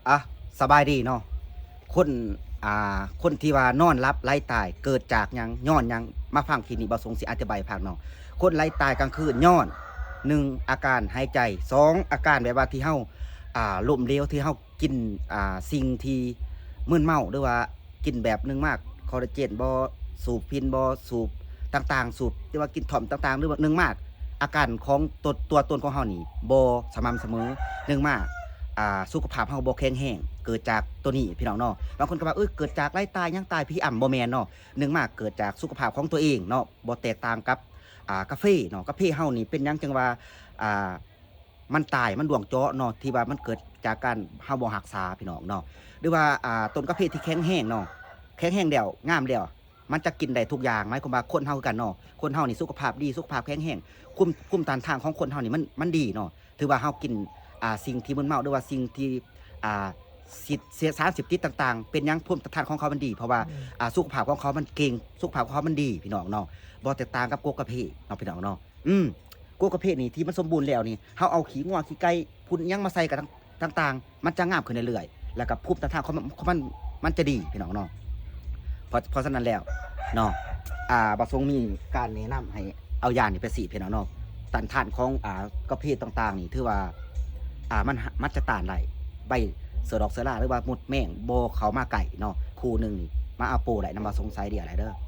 ອ່ະ ສະບາຍດີເນາະ ຄົນ ອ່າ ຄົນທີ່ວ່ານອນຫຼັບໄຫຼຕາຍເກີດຈາກຫຍັງ? ຍ້ອນຫຍັງ? ມາຟັງທີ່ນີ້ ບ່າວສົງຊິອະທິບາຍໃຫ້ຟັງເນາະ. ຄົນໄຫຼຕາຍກາງຄືນຍ້ອນ ໜຶ່ງ ອາການຫາຍໃຈ, ສອງ ອາການແບບວ່າທີ່ເຮົາ ອ່າ ລົ້ມເຫຼວ ທີ່ເຮົາກິນ ອ່າ ສິ່ງທີ່ມຶນເມົາ ຫຼືວ່າກິນແບບ ໜຶ່ງ ມາ ຄໍລາເຈນບໍ ສູບຟິນບໍ ສູບຕ່າງໆ ສູບ ຫຼືວ່າກິນທ້ອມຕ່າງໆ ຫຼືວ່າ ໜຶ່ງ ມາ ອາການຂອງຕົວ ຕົວຕົນຂອງເຮົານີ້ບໍ່ສະໝ່ຳສະເໝີ, ໜຶ່ງ ມາ ອ່າ ສຸຂະພາບເຮົາບໍ່ແຂງແຮງ ເກີດຈາກຕົວນີ້ພີ່ນ້ອງເນາະ. ບາງຄົນກໍວ່າ ເອີ ເກີດຈາກໄຫຼຕາຍ ຫຍັງຕາຍ ຜີອຳ ບໍ່ແມ່ນເນາະ. ໜຶ່ງ ມາ ເກີດຈາກສຸຂະພາບຂອງຕົວເອງເນາະ ບໍ່ແຕກຕ່າງກັບ ອ່າ ກາເຟເນາະ. ກາເຟເຮົານີ້ເປັນຫຍັງຈັ່ງວ່າ ອ່າ ມັນຕາຍ ມັນດວງເຈາະເນາະ ທີ່ວ່າມັນເກີດຈາກການເຮົາບໍ່ຮັກສາພີ່ນ້ອງເນາະ. ຫຼືວ່າ ອ່າ ຕົ້ນກາເຟທີ່ແຂງແຮງເນາະ ແຂງແຮງແລ້ວ ງາມແລ້ວ ມັນຈະກິນໄດ້ທຸກຢ່າງ. ໝາຍຄວາມວ່າຄົນເຮົາຄືກັນເນາະ ຄົນເຮົານີ້ສຸຂະພາບດີ ສຸຂະພາບແຂງແຮງ ພູມ ພູມຕ້ານທານຂອງຄົນເຮົານີ້ມັນ ມັນດີເນາະ. ຖືວ່າເຮົາກິນ ອ່າ ສິ່ງທີ່ມຶນເມົາ ຫຼືວ່າສິ່ງທີ່ ອ່າ ສິດ ເສຍ ສານເສບຕິດຕ່າງໆ ເປັນຫຍັງພູມຕ້ານທານຂອງເຂົາມັນດີ? ເພາະວ່າ ອືມ ອ່າ ສຸຂະພາບຂອງເຂົາມັນເກັ່ງ ສຸຂະພາບຂອງເຂົາມັນດີພີ່ນ້ອງເນາະ. ບໍ່ແຕກຕ່າງກັບກົກກາເຟເນາະ ພີ່ນ້ອງເນາະ. ອືມ ກົກກາເຟນີ້ທີ່ມັນສົມບູນແລ້ວນີ້ ເຮົາເອົາຂີ້ງົວຂີ້ໄກ່ຝຸ່ນຫຍັງມາໃສ່ກັນ ຕ່າງໆ ມັນຈະງາມຂຶ້ນເລື້ອຍໆ ແລ້ວກໍພູມຕ້ານທານຂອງມັນ ຂອງມັນ ມັນຈະດີພີ່ນ້ອງເນາະ. ເພາະ ເພາະສະນັ້ນແລ້ວເນາະ ອ່າ ບ່າວສົງມີການແນະນຳໃຫ້ເອົາຢານີ້ໄປສີດພີ່ນ້ອງເນາະ. ຕ້ານທານຂອງ ອ່າ ກາເຟຕ່າງໆນີ້ ຖືວ່າ ອ່າ ມັນ ມັນຈະຕ້ານໄດ້. ໃບເສືອດອກເສືອລາ ຫຼືວ່າມົດແມງບໍ່ເຂົ້າມາໃກ້ເນາະ. ຄູ່ໜຶ່ງນີ້ມາເອົາໂປໄດ້ນຳບ່າວສົງໄຊເດຍໄດ້ເດີ້.